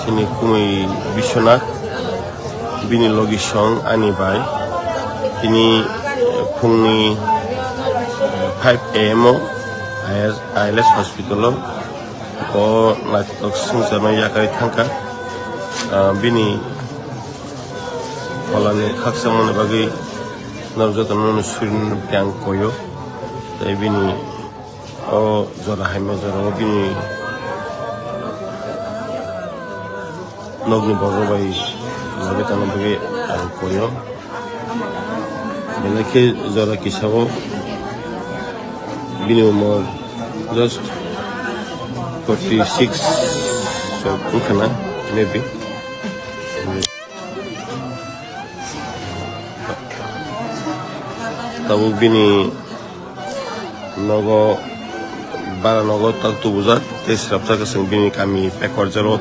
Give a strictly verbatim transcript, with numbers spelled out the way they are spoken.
Bini kumui Biswanath, bini logi song ani bai. Tini, eh, phungni, eh, five A M o I L S hospital o o naithok swngcharno yakarwi thangkha. Ah, bini pholani khakchangmani bagwi norok jotono surini ang koyo. Tei bini o jora haima jora o bini nokni borok bai lage tangna bagwi ang koyo. Belai khe jora kisa o bini umor just forty six wngkha na, maybe. Tabuk bini nogo, bara nogo tak tubujak, tei srapsa kwchwng bini kami Pekwar Jaro